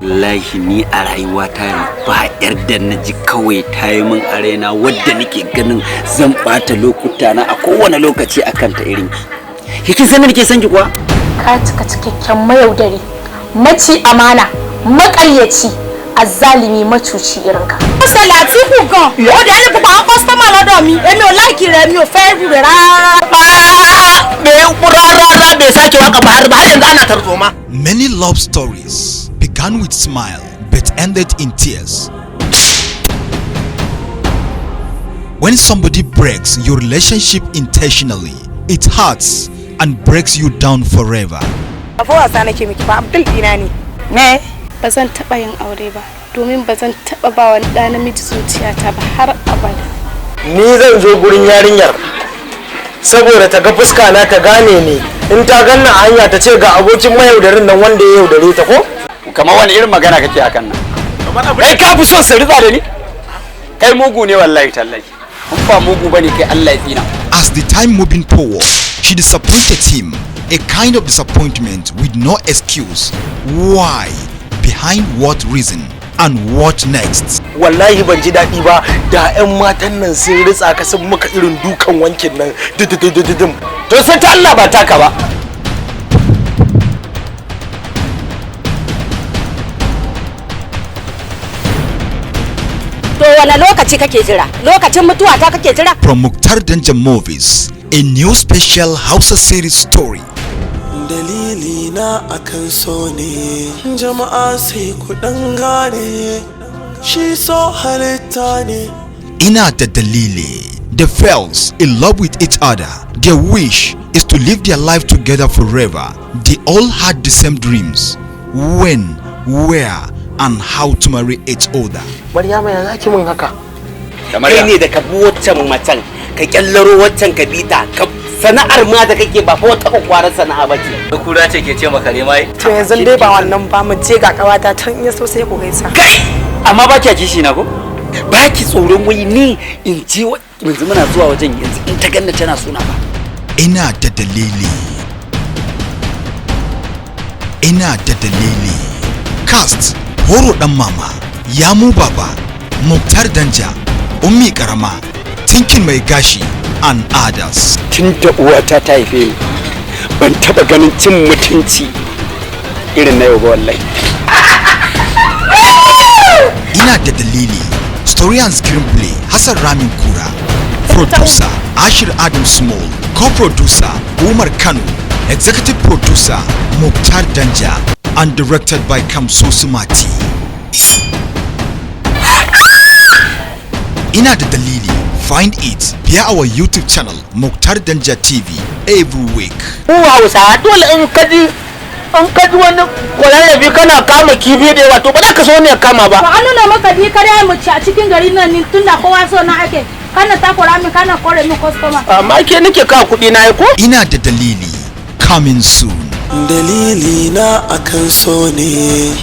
Wallahi ni a rayuwata yanzu ba yarda na ji kawai ta yi min a raina wadda nake ganin zan ɓata lokuta na a kowane lokaci akan ta irin ki. Kin san me nake son ki kuwa? Ka cika cikakken mayaudari, maci amana, maƙaryaci, azzalimi, macuci irinka. Ó ṣẹlẹ̀ Àtíkù gan. Ó dẹ̀ ní gbogbo àwọn customer lọ́dọ̀ mi. Èmi ò like rẹ̀, mi ò fẹ́ rú rẹ̀ rárá. Bai rara bai sake waka ba har ba har yanzu ana tarzoma. Many love stories began with smile but ended in tears. When somebody breaks your relationship intentionally, it hurts and breaks you down forever. Ba fa wasa nake miki ba, Abdul dina ne. Me? Ba zan taɓa yin aure ba, domin ba zan taɓa ba wani ɗa namiji zuciyata ba har abada. Ni zan zo gurin yarinyar saboda ta ga fuska na ta gane ni, in ta ganna a hanya ta ce ga abokin mayaudarin nan wanda ya yaudare ta ko. Kamar wani irin magana kake akan nan? Kai ka fi so su ritsa da ni? Kai mugu ne wallahi tallahi. In ba mugu bane kai, Allah ya tsina. As the time moving forward, she disappointed him, a kind of disappointment with no excuse. Why? Behind what reason? And what next? Wallahi ban ji daɗi ba, da 'yan matan nan sun ritsa ka sun maka irin dukan wankin nan dididididim. To sai ta Allah ba taka ba. To wane lokaci kake jira? Lokacin mutuwa ta kake jira? From Mukhtar Danja Movies, a new special Hausa series story. Dalili na akan so ne, jama'a sai ku dan gane shi, so halitta ne. Ina da Dalili. They fell in love with each other. Their wish is to live their life together forever. They all had the same dreams. When, where, and how to marry each other. Maryama, ya zaki min haka? Kai ne da ka bi waccan macen, ka kyallaro waccan, ka bi ta ka sana'ar ma da kake ba fa wata kwakwarar sana'a ba ce. Kura ce ke ce maka mai. To yanzu dai ba wannan ba, mu je ga kawata can, in ya so sai ku gaisa. Kai, amma ba kya kishi na ko? Ba ki tsoron wai ni in je yanzu muna zuwa wajen yanzu in ta ganna tana suna ba? Ina da Dalili. Ina da Dalili. Cast: Horo Dan Mama, Yamu Baba, Mukhtar Danja, Ummi Karama, Tinkin Mai Gashi, and others. Tun da uwata ta haife ni ban taba ganin cin mutunci irin na yau ba wallahi. Ina da Dalili. Story and screenplay: Hassan Ramin Kura. Producer: Ashir Adam Small. Co-producer: Umar Kano. Executive producer: Mukhtar Danja. And directed by Kamso Sumati. Ina da Dalili. Find it via our YouTube channel, Mukhtar Danja TV, every week. Ku Hausawa dole in ka ji wani kwararrabi kana kama kifi da yawa, to ba za ka so ne ya kama ba. To an nuna maka ni kare mu ci a cikin garin nan ni, tunda kowa so na ake. Kana takura min, kana kore min customer. Amma ke nake ka kuɗi na ko. Ina da Dalili. Coming soon. Dalili na akan so ne.